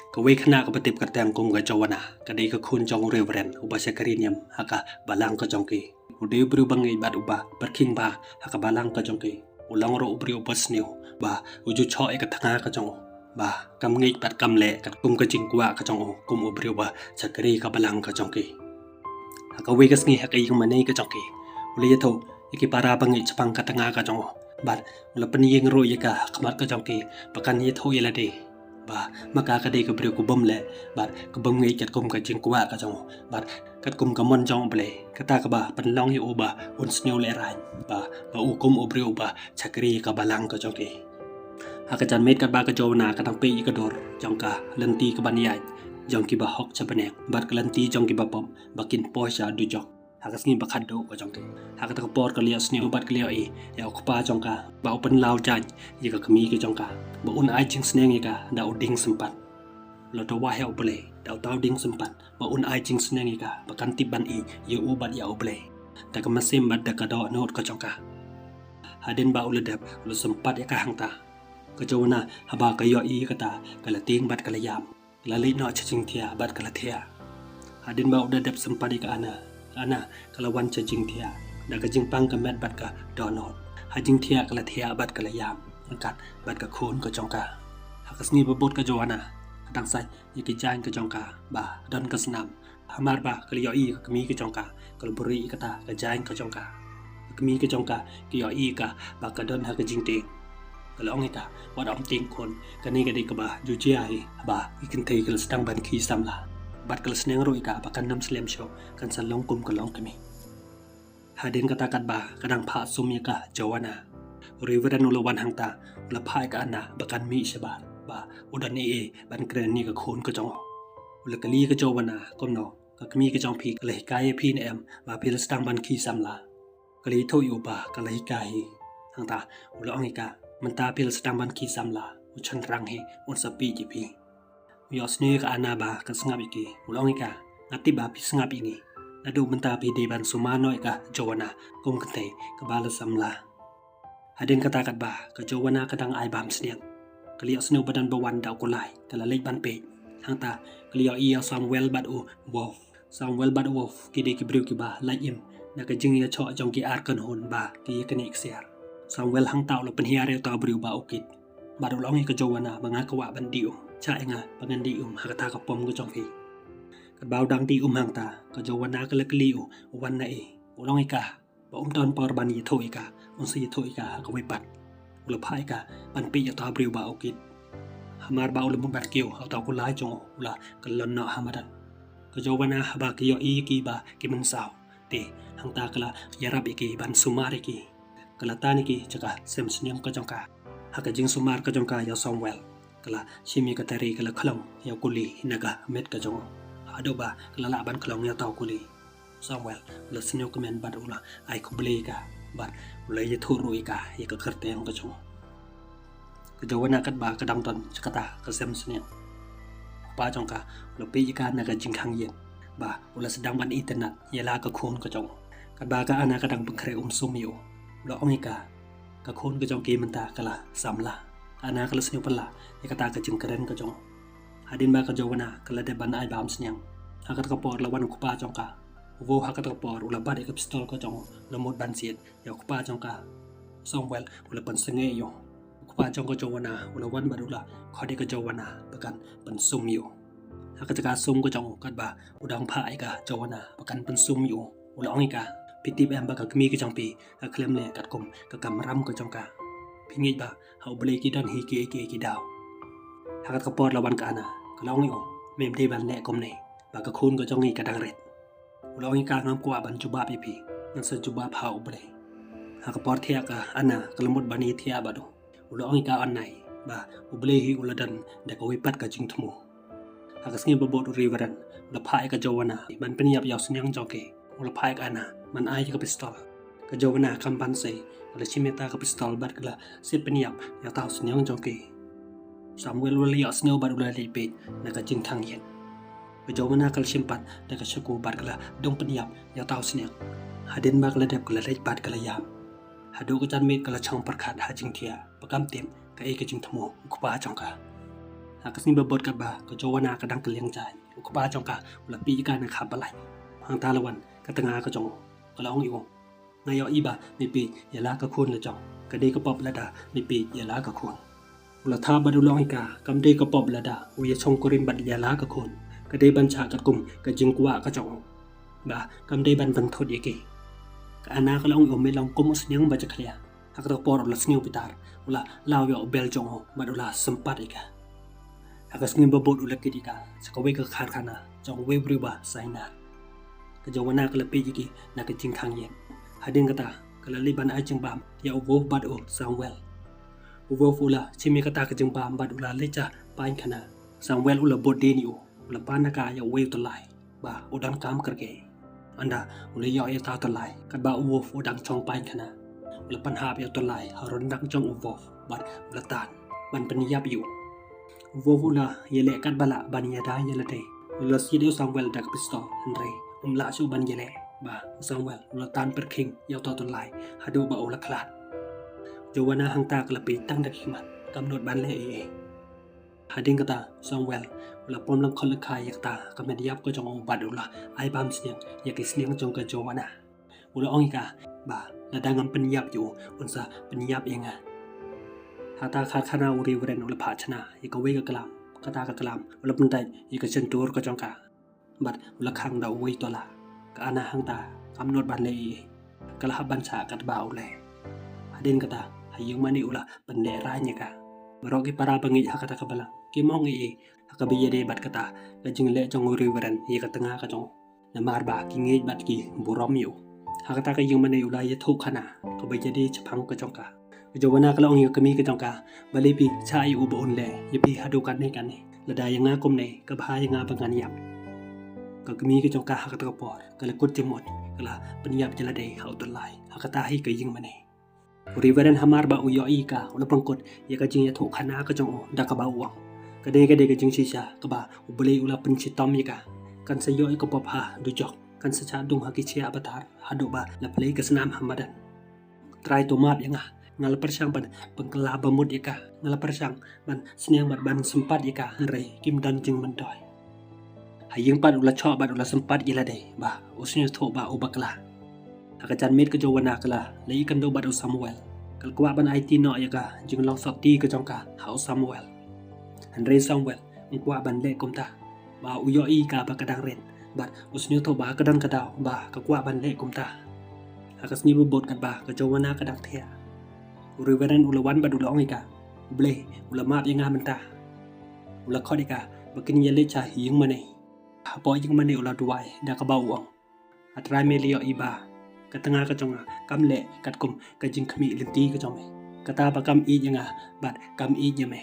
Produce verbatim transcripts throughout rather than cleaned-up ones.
Kawei khynnah kaba tip kyrteng kum ka Joanna, ka dei ka khun jong u Reverend uba shakri niam ha ka balang ka jong ki. U dei u briew bangeit bad uba pyrkhing bha ha ka balang ka jong ki. U long ruh u briew uba sniew, ba u ju shoh ïa ka tnga ka jong u, ba kam ngeit bad kam leh katkum ka jingkwah ka jong u kum u briew ba shakri ka balang ka jong ki. Ha kawei ka sngi ha ka ïing mane ka jong ki, u la ïathuh ïa ki para bangeit shaphang ka tnga ka jong u, bad u la pynïeng ruh ïa ka ha khmat ka jong ki ba kan ïathuh ïa lade ba ma ka ka dei ka briew ka bym leh bad ka bym ngeit katkum ka jingkwah ka jong u bad katkum ka mon jong U Blei, kata kaba pynlong ïa u ba un sniew lehraiñ, ba, ba u kum u briew uba shakri ka balang ka jong ki. Ha ka janmiet katba ka Joanna ka dang peit ïa ka dur jong ka lynti kaban ïaid jong kiba hok sha bneng bad ka lynti jong kiba pop ba kin poi sha dujok ha ka sngi ba khatduh ka jong ki, ha kata ka por ka la ïohsngew bad ka la ïohi ïa u kpa jong ka ba u pynlaw jaiñ ïa ka kmie ka jong ka ba un ai jingsneng ïa ka da u dieng sympat. U la dawa ïa U Blei da uta u dieng sympat ba un ai jingsneng ïa ka ba kan tip ban ïeit ïa u bad ïa U Blei da ka mynsiem bad da ka dohnud ka jong ka. Hadien ba u la dep, u la sympat ïa ka hangta. Ka Joanna haba ka ïohi ïa kata, ka la tieng bad ka la ïam. Ka la leit noh sha jingthiah bad ka la thiah. Hadien ba u la dep sympat ïa ka Anna, ka Anna ka la wan sha jingthiah da ka jingpang ka met bad ka dohnud. Ha jingthiah ka la thiah bad ka la ïam ryngkat bad ka khun ka jong ka. Ha ka sngi ba bud ka Joanna ka dang sait ïa ka jaiñ ka jong ka ba don ka snam. Hamar ba ka la ïohi ïa ka kmie ka jong ka, ka la buhrieh ïa kata ka jaiñ ka jong ka. Ka kmie ka jong ka ka ïohi ïa ka ba ka don ha ka jingtieng. Ka la ong ïa ka, wat ym tieng khun, kane ka dei kaba ju jia hi haba ki kynthei ki la sdang ban khie samla. Bad ka la sneng ruh ïa ka ba kan ym slem shuh, kan sa long kum ka longkmie. Hadien kata katba ka dang phah sum ïa ka Joanna, u Reverend u la wan hangta, u la phah ïa ka Anna ba kan mih shabar ba u don ei ei ban kren ïa ka khun ka jong u. U la kylli ïa ka Joanna, kumno, ka kmie ka jong phi ka la hikai ïa phi ne em ba phi la sdang ban khie samla? Ka la ïathuh ïa u ba ka la hikai hi. Hangta u la ong ïa ka, mynta phi la sdang ban khie samla, u shynrang hi un sa peit ïa phi. U ïohsngew ïa ka Anna ba ka sngap ïa ki, u la ong ïa ka, nga tip ba phi sngap ïa ngi. Naduh mynta phi dei ban sumar noh ïa ka Joanna kum kynthei kaba la samla. Hadien kata katba ka Joanna ka dang ai bam sniang, ka la ïohsngew ba don ba wan da u kulai, ka la leit ban peit. Hangta ka la ïohi ïa u Samuel bad u Wolf. Samuel bad u Wolf ki dei ki briew kiba lait im na ka jingïashoh jong ki ar kynhun ba ki ïa kane ksiar. Samuel hangta u la pynhiar ïa uta u briew ba u kit. Bad u la ong ïa ka Joanna ba nga kwah ban dih um, shah ïa nga ba ngan dih um ha kata ka pom ka jong phi. Katba u dang dih um hangta, ka Joanna ka la kylli u, u wan na ei. U la ong ïa ka ba um don por ban ïathuh ïa ka, un sa ïathuh ïa ka ha kawei pat. U la phah ïa ka ban peit ïa uta u briew ba u kit. Hamar ba u la mut ban kiew ha uta u kulai jong u, u la kyllon noh ha madan. Ka Joanna haba ka ïohi ïa ki ba ki mynsaw, te hangta ka la ïarap ïa ki ban sumar ïa ki. Ka la tan ïa ki sha ka sem sniang ka jong ka. Ha ka jingsumar ka jong ka ïa u Samuel, ka la shim ïa ka tari, ka la khlong ïa u kuli na ka met ka jong u. Haduh ba ka la lah ban khlong ïa uta u kuli, u Samuel u la sniew kmen bad u la ai khublei ïa ka bad u la ïathuh ruh ïa ka ïa ka kyrteng ka jong u. Ka Joanna katba ka dang don sha kata ka sem sniang, u kpa jong ka u la peit ïa ka na ka jingkhang ïit ba u la sdang ban itynnad ïa la ka khun ka jong u. Katba ka Anna ka dang pynkhreh um sum ïa u, u la ong ïa ka, ka khun ka jong ki mynta ka la samla. Ka Anna ka la sniew pynlah ïa kata ka jingkren ka jong u. Hadien ba ka Joanna ka la dep ban ai bam sniang, ha kata ka por la wan u kpa jong ka. Uwei ha kata ka por u la bat ïa ka pistol ka jong u, u la mut ban siat ïa u kpa jong ka. Samuel u la pynsangeh ïa u. U kpa jong ka Joanna u la wan bad u la khot ïa ka Joanna ba kan pynsum ïa u. Ha ka jaka sum ka jong u, katba u dang phah ïa ka Joanna ba kan pynsum ïa u, u la ong ïa ka, phi tip em ba ka kmie ka jong phi ka khlem leh katkum ka kamram ka jong ka. Phi ngeit ba ha U Blei ki don hi kiei kiei ki daw. Ha kata ka por la wan ka Anna, ka la ong ïa u, mem dei ban leh kumne ba ka khun ka jong ngi ka dang rit. U la ong ïa ka, ngam kwah ban jubab ïa phi, ngan sa jubab ha U Blei. Ha ka por thiah ka Anna ka la mut ban ïathiah bad u. U la ong ïa ka, Anna, ba U Blei hi u la don da kawei pat ka jingthmu. Ha ka sngi ba bud u Reverend u la phah ïa ka Joanna ban pynïap ïa u sniang jong ki. U la phah ïa ka Anna ban ai ïa ka pistol. Ka Joanna kam ban sei, ka la shim ïa ka pistol bad ka la siat pynïap ïa uta u sniang jong ki. Samuel u la ïohsngew bad u la leit peit na ka jingkhang ïit. Ka Joanna ka la shim pat da ka shaku bad ka la dung pynïap ïa uta u sniang. Hadien ba ka la dep ka la leit bad ka la ïam. Haduh ka janmiet ka la shong pyrkhat ha jingthiah ba kam tip kaei ka jingthmu u kpa jong ka. Ha ka sngi ba bud katba ka Joanna ka dang kylliang jaiñ, u kpa jong ka u la peit ïa ka na ka khap ba lait. Hangta la wan ka tnga ka jong u, ka la ong ïa u, nga ïohi ba me peit ïa la ka khun la jong. Ka dei ka pop lada me peit ïa la ka khun. U la thap bad u la ong ïa ka, kam dei ka pop lada u ïa shongkurim bad ïa la ka khun. Ka dei ban shah katkum ka jingkwah ka jong u, ba kam dei ban pynthut ïa ki. Ka Anna ka la ong ïa u, me long kum u sniang ba jakhlia. Ha kata ka por u la sniew bitar, u la law ïa u bel jong u bad u la sympat ïa ka. Ha ka sngi ba bud u la kit ïa ka sha kawei ka karkhana jong uwei u briew ba sainar. Ka Joanna ka la peit ïa ki na ka jingkhang ïing. Hadien kata ka la leit ban ai jingbam ïa u Wolf bad u Samuel. U Wolf u la shim ïa kata ka jingbam bad u la leit sha painkhana. Samuel u la bud dien ïa u, u la pan na ka ïa uwei u tyllai ba u donkam kyrkieh. Ynda u la ïoh ïa uta u tyllai katba u Wolf u dang shong painkhana, u la pynhap ïa u tyllai ha ryndak jong u Wolf bad u la tan ban pynïap ïa u. U Wolf u la ïaleh katba lah ban ïada ïa lade. U la siat ïa u Samuel da ka pistol, hynrei um lah shuh ban ïaleh ba u Samuel u la tan pyrkhing ïa uta u tyllai haduh ba u la khlad. Joanna hangta ka la peit tang da ki khmat, kam nud ban leh ei ei. Hadien kata u Samuel u la pom lyngkhot lyngkhai ïa kata ka met ïap ka jong u bad u la ai bam sniang ïa ki sniang jong ka Joanna. U la ong ïa ka ba lada ngam pynïap ïa u, un sa pynïap ïa nga. Hata ka karkhana u Reverend u la phah shna ïa kawei ka klam. Kata ka klam u la pyndait ïa ka shyntur ka jong ka bad u la khang da uwei u tyllai. Ka Anna hangta kam nud ban leh ei ei, ka la hap ban shah katba u leh. Hadien kata ha ïing mane u la pynlehrain ïa ka. Baroh ki para ba ngeit ha kata ka balang kim ong ei ei ha kaba ïadei bad kata ka jingleh jong u Reverend ïa ka tnga ka jong u, namar ba ki ngeit bad ki burom ïa u. Ha kata ka ïing mane u la ïathuh khana kaba ïadei shaphang ka jong ka. Ka Joanna ka la ong ïa ka kmie ka jong ka, balei phi shah ïa u ba un leh ïa phi haduh katne katne? Lada ïa nga kumne, ka bha ïa nga ba ngan ïap. Ka kmie ka jong ka ha kata ka por ka la kut jingmut, ka la pynïap ïa lade ha u tyllai ha kata hi ka ïing mane. U Reverend hamar ba u ïohi ïa ka u la pynkut ïa ka jingïathuh khana ka jong u da kaba u ong, ka dei ka dei ka jingshisha kaba U Blei u la pynshitom ïa ka. Kan sa ïoh ïa ka pop ha dujok, kan sa shah dung ha ki shiah ba tar haduh ba la plie ka snam ha madan. Trai to map ïa nga, nga la pyrshang ban pynkylla ba mut ïa ka, nga la pyrshang ban sniang bad ban sympat ïa ka, hynrei kim don jingmyntoi. Ha ïing pat u la shoh bad u la sympat ïa lade ba u sngewthuh ba u bakla. Ha ka janmiet ka Joanna ka la leit ïakynduh bad u Samuel, ka la kwah ban aiti noh ïa ka jinglong sotti ka jong ka ha u Samuel. Hynrei Samuel um kwah ban leh kumta, ba u ïohi ïa ka ba ka dang rit bad u sngewthuh ba ka don ka daw ba ka kwah ban leh kumta. Ha ka sngi ba bud katba ka Joanna ka dang thiah, u Reverend u la wan bad u la ong ïa ka, U Blei u la map ïa nga mynta. U la khot ïa ka ba kin ïaleit sha ïing mane. Hapoh ïing mane u la duwai da kaba u ong, A Trai, me la ïohi ba ka tnga ka jong nga kam leh katkum ka jingkhmih lynti ka jong me. Kata ba kam ïeit ïa nga bad kam ïeit ïa me.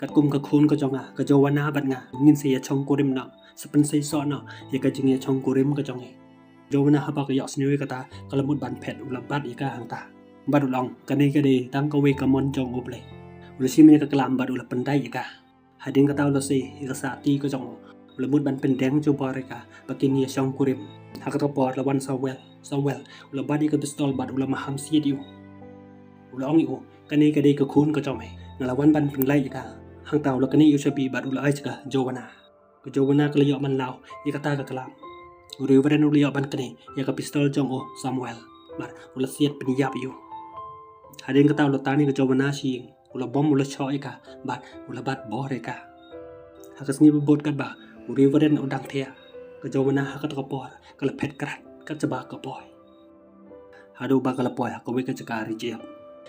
Katkum ka khun ka jong nga ka Joanna bad nga ngin sa ïashongkurim noh, sa pynseisoh noh ïa ka jingïashongkurim ka jong ngi. Joanna haba ka ïohsngew ïa kata ka la mut ban phet, u la bat ïa ka hangta bad u la ong, kane ka dei tang kawei ka mon jong U Blei. U la shim ïa ka klam bad u la pyndait ïa ka. Hadien kata u la sei ïa ka sahti ka jong u, u la mut ban pyndeng jubor ïa ka ba kin ïashongkurim. Ha kata ka por la wan Samuel. Samuel u la bat ïa ka pistol bad u la maham siat ïa u. U la ong ïa u, kane ka dei ka khun ka jong me, nga la wan ban pynlait ïa ka. Hangta u la knieh ïa u shabi bad u la ai sha ka Joanna. Ka Joanna ka la ïoh ban law ïa kata ka klam. U Reverend u la ïoh ban knieh ïa ka pistol jong u Samuel bad u la siat pynïap ïa u. Hadien kata u la tan ïa ka Joanna sha ïing, u la bom, u la shoh ïa ka bad u la bat bor ïa ka. Ha ka sngi ba bud katba u Reverend u dang thiah, ka Joanna ha kata ka por ka la phet krat kat shaba ka poi. Haduh ba ka la poi ha kawei ka jaka ri jep,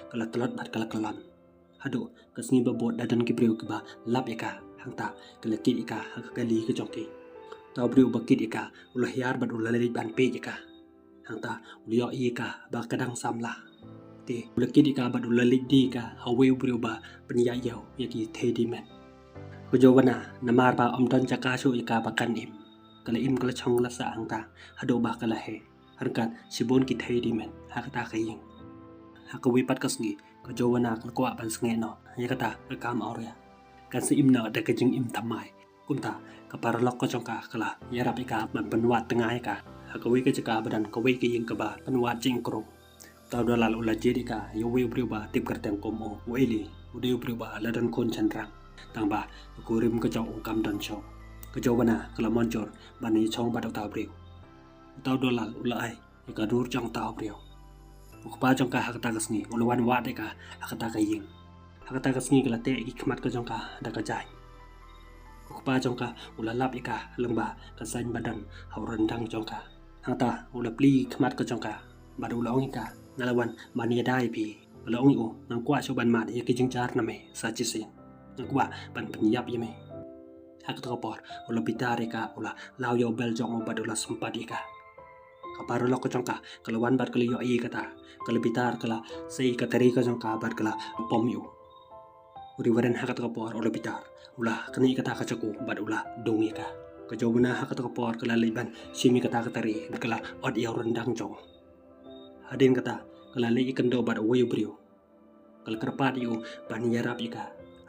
ka la tlot bad ka la kyllon. Haduh ka sngi ba bud da don ki briew kiba lap ïa ka, hangta ka la kit ïa ka ha ka kali ka jong ki. Uta u briew uba kit ïa ka u la hiar bad u la leit ban peit ïa ka. Hangta u la ïohi ïa ka ba ka dang samla. Te u la kit ïa ka bad u la leit die ïa ka ha uwei u briew ba pynïaid ïew ïa ki thei dien met. Ka Joanna, namar ba ym don jaka shuh ïa ka ba kan im, ka la im, ka la shong, ka la sah hangta haduh ba ka la heh. Ryngkat shibun ki thei dien met ha kata ka ïing. Ha kawei pat ka sngi ka Joanna ka la kwah ban sangeh noh ïa kata ka kam awria. Kan sa im noh da ka jingim thymmai. Kumta ka paralok ka jong ka ka la ïarap ïa ka ban pynwad tnga ïa ka ha kawei ka jaka ba don kawei ka ïing kaba pynwad jingïakrung. Uta u dalal u la jied ïa ka ïa uwei u briew ba tip kyrteng kum u Eli, u dei u briew ba la don khun shynrang. Tang ba ka kurim ka jong u kam don shoh. Ka Jovana ka la mynjur ban ïa shong bad uta u briew. Uta u Dalal u la ai ïa ka dur jong uta u briew. U kpa jong ka ha kata ka sngi u la wan wad ïa ka ha kata ka ïing. Ha kata ka sngi ka la teh ïa ki khmat ka jong ka da ka jaiñ. U kpa jong ka u la lap ïa ka lyngba ka saiñ ba don ha u ryndang jong ka. Hangta u la plie ïa ki khmat ka jong ka bad u la ong ïa ka, nga la wan ban ïada ïa phi. U la ong ïa u, nga kwah shuh ban mad ïa ki jingjar na me sa shisien. Nga kwah ban pynïap ïa me. Ha kata ka por u la bitar ïa ka, u la law ïa u bel jong u bad u la sympat ïa ka. Ka paralok ka jong ka ka la wan bad ka la ïohi ïa kata. Ka la bitar, ka la sei ïa ka tari ka jong ka bad ka la pom ïa u. U Reverend ha kata ka por u la bitar, u la knieh ïa kata ka chaku bad u la dung ïa ka. Ka Jovana ha kata ka por ka la leit ban shim ïa kata ka tari bad ka la ot ïa u ryndang jong u. Hadien kata ka la leit ïakynduh bad uwei u briew. Ka la kyrpad ïa u ban ïarap ïa ka.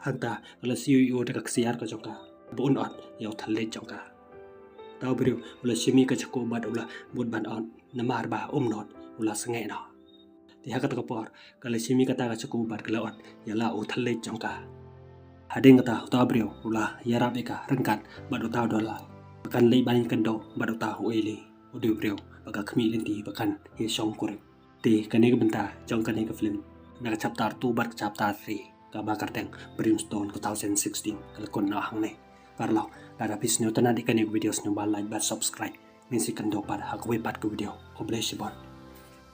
Hangta ka la siew ïa u da ka ksiar ka jong ka ba un ot ïa u thylliej jong ka. Uta u briew u la shim ïa ka chaku bad u la bud ban ot, namar ba um nud u la sangeh noh. Te ha kata ka por ka la shim ïa kata ka chaku bad ka la ot ïa la u thylliej jong ka. Hadien kata uta u briew u la ïarap ïa ka ryngkat bad uta u Dalal ba kan leit ban ïakynduh bad uta u Eli, u dei u briew ba ka khmih lynti ba kan ïashong kurim. Te kane ka bynta jong kane ka film na ka chapter two bad ka chapter three kaba kyrteng Brimstone two thousand sixteen ka la kut noh hangne. Paralok, lada phi sngewtynnad ïa kane ka video, sngewbha like bad subscribe. Ngin sa ïakynduh pat ha kawei pat ka video. Khublei shibun.